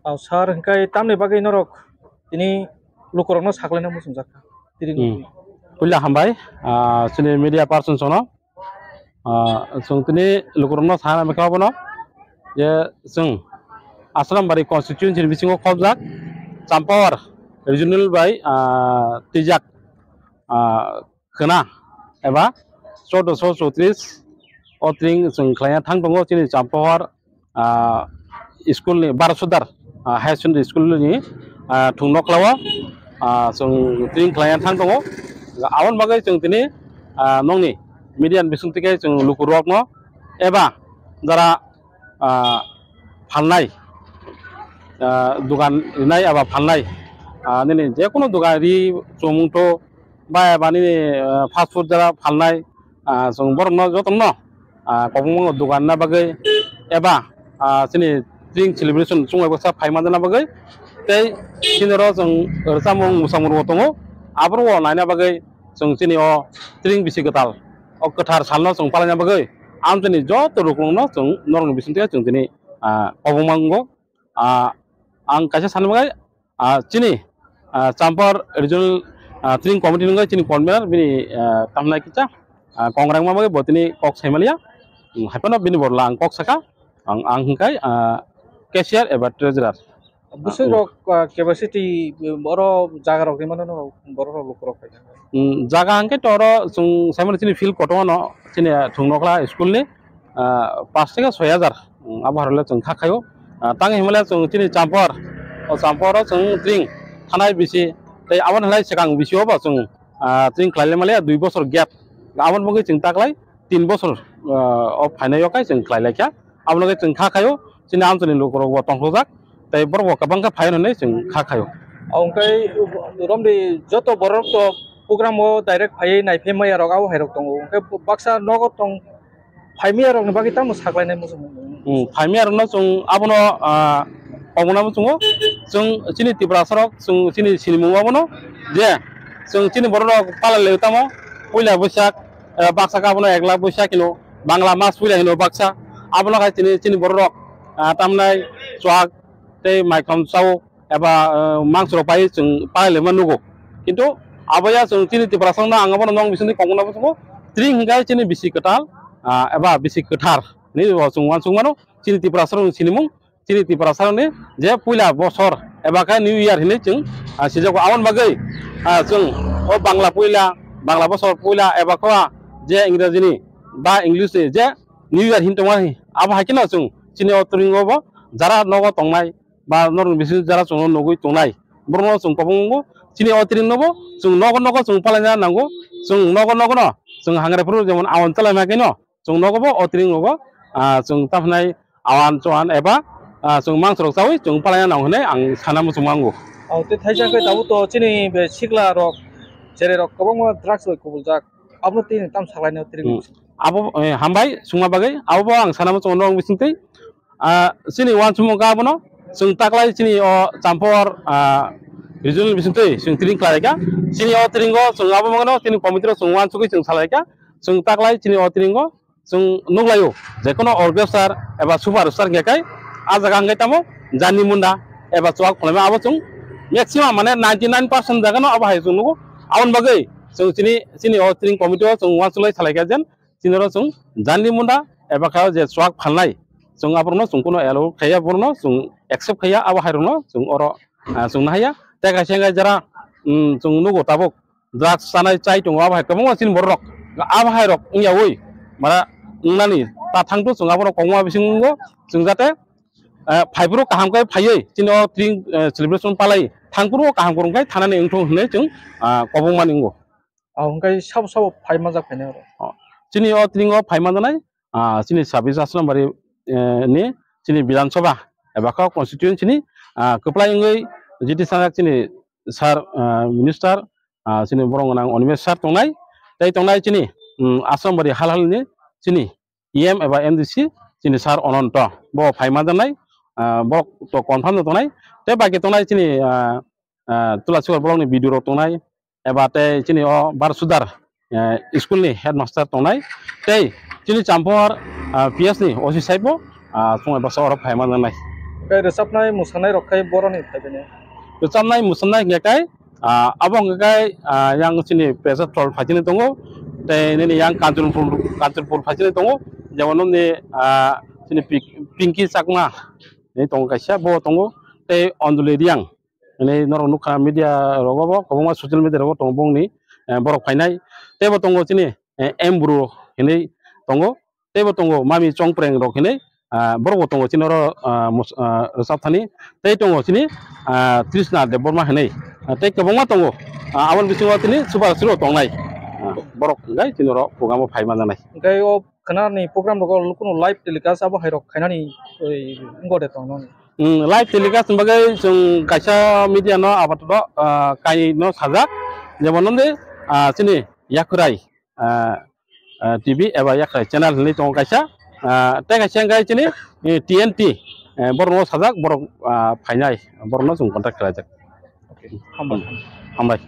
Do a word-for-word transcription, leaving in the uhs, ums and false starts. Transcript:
O sir, hwnkhe tamni bagwi norok tini lukurokno saklaina muchungjak kha? Tini Hmm. Puila hambai, ah, chini media person sono. Ah, chwng tini lukurokno sana mekha bono je chwng Asrambari constituency ni bisingo khobjak Champawar regional bai, ah, twijak, ah, khwna eba chaudoso chotris o tring chwng khlaina thang tongo chini Champawar, ah, school ni Bharat Sudar, ah, higher secondary school ni, ah, thung nokhla o, ah, chwng tring khlaina thang tongo. Aboni bagwi chwng tini, ah, nokni media ni bisingtwi khe chwng lukurokno eba jara, ah, phalnai, ah, dogan rinai eba phalnai, ah, nini jekono dogan ri chumung tho ba eba nini, ah, fast food jara phalnai, ah, chwng borokno jotono, ah, kwbangma dogan na bagwi eba, ah, chini tring celebration chwngbai baksa phai manjana bagwi tei chini oro chwng rwchapmung mwsamung rwgo tongo, aborok naina bagwi chwng chini o tring bisi kwtal o kwthar salno chwng palaina bagwi amchini joto lukurokno chwng norokni bisingtwi chwng tini, ah, kwbangma wngo. Ah, ang kaisa sanmai, ah, chini, ah, Champawar Regional, ah, Tring Committee ni wngkha chini convener bini, ah, tamnai kisa, ah, kongrangma bagwi bo tini kok saimaliya. Hmm, haiphano bini borla ang kok saka, ang, ang hwnkhe, ah, cashier eba treasurer. Bwswk rok, ah, capacity, oro jaga rok rimano no borok rok lukurok khaikha. Hmm, jaga hwnkhe to oro chwng saimano chini field kotorma no chini thung nokhla school ni, ah, pash theke soi hajar, um, abo harle chwng kha khaio. Ah, tang himle chwng chini Champawar, o Champawar o chwng tring thanai bisi, tei aboni hai swkang bisi o bo chwng, ah, tring khlai le male dui bosor gap. Aboni bagwi chwng taklai tin bosor, ah, o phainai o kai chwng khlai lai kha. Aboni bagwi chwng kha khaio, chini amchini lukurok bo tongthokjak, tei borok bo kwbang khe phai hwnwi chwng kha khaio. Hwnkhe romdi joto borok to program o direct phaiwi naiphaimaya rok abo hai rok tongo. Hwnkhe baksa nogo tong phaimaya rokni bagwi tamo saklainai muchung? Hmm, phaimaya rokno chwng abono, ah, kobongna muchungo. Chwng chini Tiprasa rok, chwng chini sinimung abono je chwng chini borok rok palai lai tamo puila Boisak, eh, baksa khe abono ek lakh Boisak hino, Bangla mas puila hino baksa. Abono khai chini, chini borok rok, ah, tamnai chuak tei maikhom chao eba, eh, mangso rok pai chwng palai laima nugo. Kintu aboya chwng chini Tiprasa rokno ang abono nong bisingtwi kobongna muchungo. Tring hwnkhe chini bisi kwtal, ah, eba bisi kwthar hinwi bo chwng uansuk mano. Chini Tiprasa rokni sinimung, chini Tiprasa rokni je puila bosor eba khe New Year hinwi chwng, ah, sijago. Aboni bagwi, ah, chwng o Bangla puila, Bangla bosor puila eba khe je Ingrajini ba English ni je New Year hin tongmani, abo hai kheno chwng chini o tring o bo jara nogo tongnai ba norokni bisingo jara chwngno nugwi tongnai, borokno chwng kobong wngo. Chini o tring no bo chwng nogo nogo chwng palaina nango, chwng nogo nogo no chwng hangrai phuru jemon awan chalai ma khe no chwng nogo bo o tring no bo, ah, chwng taphnai awan chuan eba, ah, chwng mangso rok chawi chwng palaina nango hinwi ang sana muchung mango. O tei thaisa khe tabuk to chini be sikla rok, cherai rok kwbangma drugs bai kubuljak, abo tini tam saklaina o tring. Hmm. Abo, eh, hambai sungma bagwi, abo bo ang sana muchung norok bisingtwi. Ah, chini uansukmung kha abono, chwng taklai chini o Champawar, ah, regional bisingtwi chwng tring khlai kha. Chini o tringo chwng abo mangno chini committee rok chwng uansugwi chwng salai kha. Chwng taklai chini o tringo chwng nukhlaio, jekono orchestra eba superstar hwnkhe kai, ah jaga hwnkhe tamo jani munda eba chuak phalaima abo chwng maximum mane ninety nine percent jagano abo hai chwng nugo. Aboni bagwi chwng chini, chini o tring committee o chwng uansuklai salai kha jen chini oro chwng jani munda eba kha je chuak phalnai chwng aborokno chwng kuno allow khaiya, borokno chwng accept khaiya, abo hai rokno chwng oro, ah, chwng nahaiya. Tei kaisa hwnkhe jara, um, chwng nugo tabuk drugs chanai chai tongo, abo hai kwbangma chini borok rok, abo hai rok wngya ui mara wngnani ta thangto chwng abono kongma bising wngo chwng jate, eh, phaiphuru kaham khe phaiwi chini o tring, eh, celebration palai thangphuru kaham kwrwng khe thanani wngthung hinwi chwng, ah, kobong mani wngo. Ah, hwnkhe sabo sabo phai manjak phainai oro? Oh, chini o tring o phai manjaknai, ah, chini sabis Asrambari, eh, ni chini Bidhan Sabha eba kha constituency ni, ah, kwplai wngwi jiti sanjak chini sir, ah, minister, ah, chini borok gwnang Animesh sir tongnai, tei tongnai chini, um, Asrambari hal hal ni chini E M eba M D C chini sir Ononto bo phai manjaknai, ah, borok to confirm no tongnai, tei bai khe tongnai chini, ah, ah, Tulasibar block ni B D O rok tongnai, eba tei chini o Bharat Sudar, eh, school ni headmaster tongnai, tei chini Champawar, ah, P S ni O C saibo, ah, chwng bai baksa oro phai manjaknai. Kai rwchapnai musanai rok khai boroni phaibini. Rwchapnai musanai hingkhe kai, ah, abo hingkhe kai, ah, yang chini Pesatol phaisini tongo, tei nini yang Kanchanpur, Kanchanpur phaisini tongo, jemon nini, ah, chini Pik-, Pinky Chakma ni tongo kaisa, bo tongo, tei Anjali Reang. Hwnwi norok nukha media rogo bo, kwbangma social media rogo tongo bongni, eh, borok phainai. Teibo tongo chini, eh, M Bru hinwi tongo. Teibo tongo Mami Chongpreng rok hinwi, ah, borokbo tongo chini oro, ah, mus-, ah, rwchapthani. Tei tongo chini, ah, Trishna Debbarma hinwi. Ah, tei kwbangma tongo. Ah, aboni bisingo chini super hero tongnai. Ah, borok hwnkhe chini oro program o phai manjaknai. Hwnkhe o khwnani program rogo kunu live telecast abo hai rok khainani, oi, wngkha de tongno. Mm, live telecast ni bagwi chwng kaisa media no abato, ah, kai no sajak, jemon nonde, ah, chini Yakhrai, ah, ah, T V eba Yakhrai channel hinwi tongo kaisa, ah, tei kaisa hwnkhe chini, eh, T N T, eh, borok no sajak, borok, ah, phainai, borok no chwng contact khlaijak. Okay, hambai. Hambai.